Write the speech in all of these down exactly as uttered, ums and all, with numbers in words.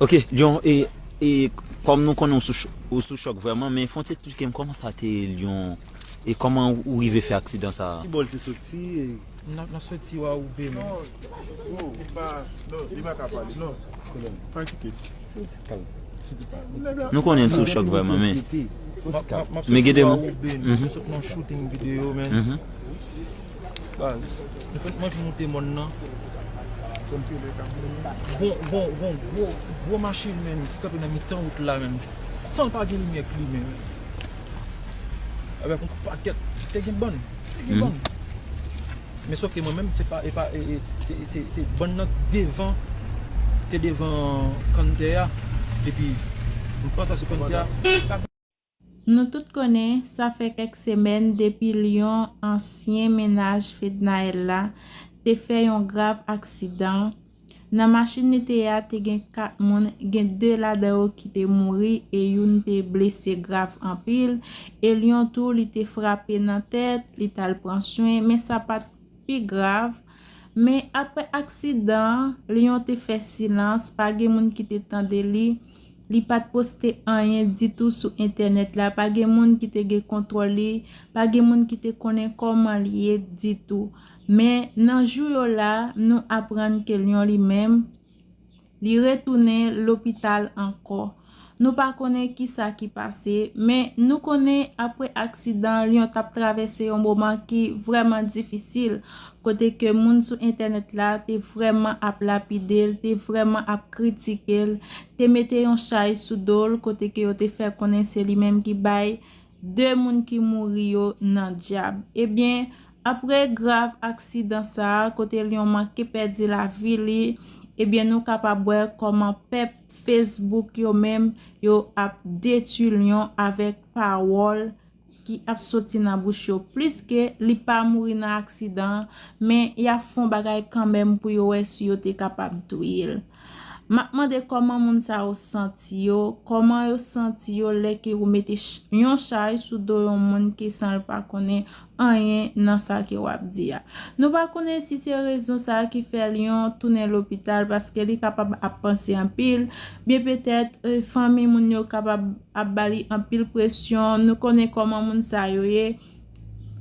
Ok, Lyon, e, e kòm nou konnen ou sou, ch- ou sou chòk vrèman, men fò w ti eksplike m kòman sa te ye Lyon, e kòman ou rive fè aksidan sa a? Ki bò l te soti? N ap, n ap soti Wawouben, men. Non, oh, pa, non, li pa ka pale, non. Pa kite. Nou konnen l sou chòk vrèman, men. M ap, m ap, m ap soti Wawouben, men. M sot nan shooting videyo, men. Baz, nou fèk manje moute mòn nan. Bon, bon, bon, gwo, gwo machin, men, ki kanpe nan mitan wout la, men, san l pa gen limyè klimen, men. Avèk yon pakèt, te gen bann, te gen bann. Men sòf ke mwen menm, se pa, e pa, e, e, se, se, se bann nan devan, te devan kanntè a. Epi, m panse sou kanntè a. Nou tout konnen, sa fè kèk semèn depi Lyon, ansyen mennaj Fednaelle la, te fè yon grav aksidan. Nan machin li te ye a, te gen kat moun, gen de ladan yo ki te mouri e youn te blese grav anpil. E Lyon tou, li te frape nan tèt, li t al pran swen, men sa pa t pi grav. Men apre aksidan an, Lyon te fè silans, pa gen moun ki te tande li. Li pa t poste anyen ditou sou entènèt la. Pa gen moun ki te gen kontwòl li. Pa gen moun ki te konnen kòman li ye ditou. Men nan jou yo la, nou aprann ke Lyon li menm, li retounen lopital ankò. Nou pa konnen kisa ki pase, men nou konnen apre aksidan, Lyon t ap travèse yon moman ki vrèman difisil, kote ke moun sou entènèt la te vrèman ap lapide l, te vrèman ap kritike l, te mete yon chay sou do l, kote ke yo te fè konnen se li menm ki bay de moun ki mouri yo nan dyab. Ebyen, apre grav aksidan sa a, kote Lyon manke pèdi lavi li, ebyen, nou kapab wè kòman pèp Facebook yo menm, yo ap detwi Lyon avèk pawòl ki ap soti nan bouch yo. Pliske li pa mouri nan aksidan an, men y ap fè yon bagay kanmenm pou yo wè si yo te kapab touye l. M ap mande kòman moun sa yo santi yo, kòman yo santi yo lè ke ou mete ch- yon chay sou do yon moun ki san l pa konnen anyen nan sa ke w ap di a. Nou pa konnen si se rezon sa a ki fè Lyon tounen lopital, paske li kapab ap panse anpil, byen petèt, eh, fanmi moun yo kapab ap ba li anpil presyon. Nou konnen kòman moun sa yo ye,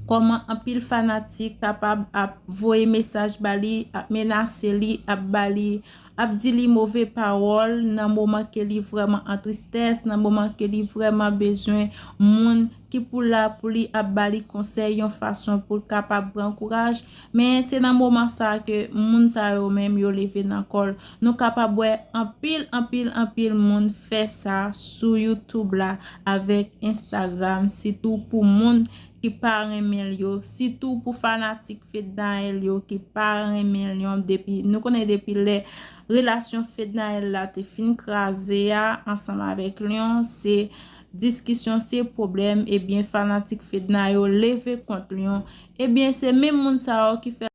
kòman anpil fanatik kapab ap voye mesaj ba li, ap menase li, ap ba li, ap di li move pawòl nan moman ke li vrèman an tristès, nan moman ke li vrèman bezwen moun ki pou la pou li, ap ba li konsèy yon fason pou l kapab pran kouraj. Men se nan moman sa a ke moun sa yo menm yo leve nan kò l. Nou kapab wè anpil, anpil, anpil moun fè sa sou YouTube la avèk Instagram, sitou pou moun ki pa renmen l yo, sitou pou fanatik Fednaelle yo ki pa renmen Lyon depi, nou konnen depi lè relasyon Fednaelle la te fin kraze a ansanm avèk Lyon, se diskisyon, se pwoblèm, ebyen fanatik Fedna yo leve kont Lyon, ebyen se menm moun sa yo ki fè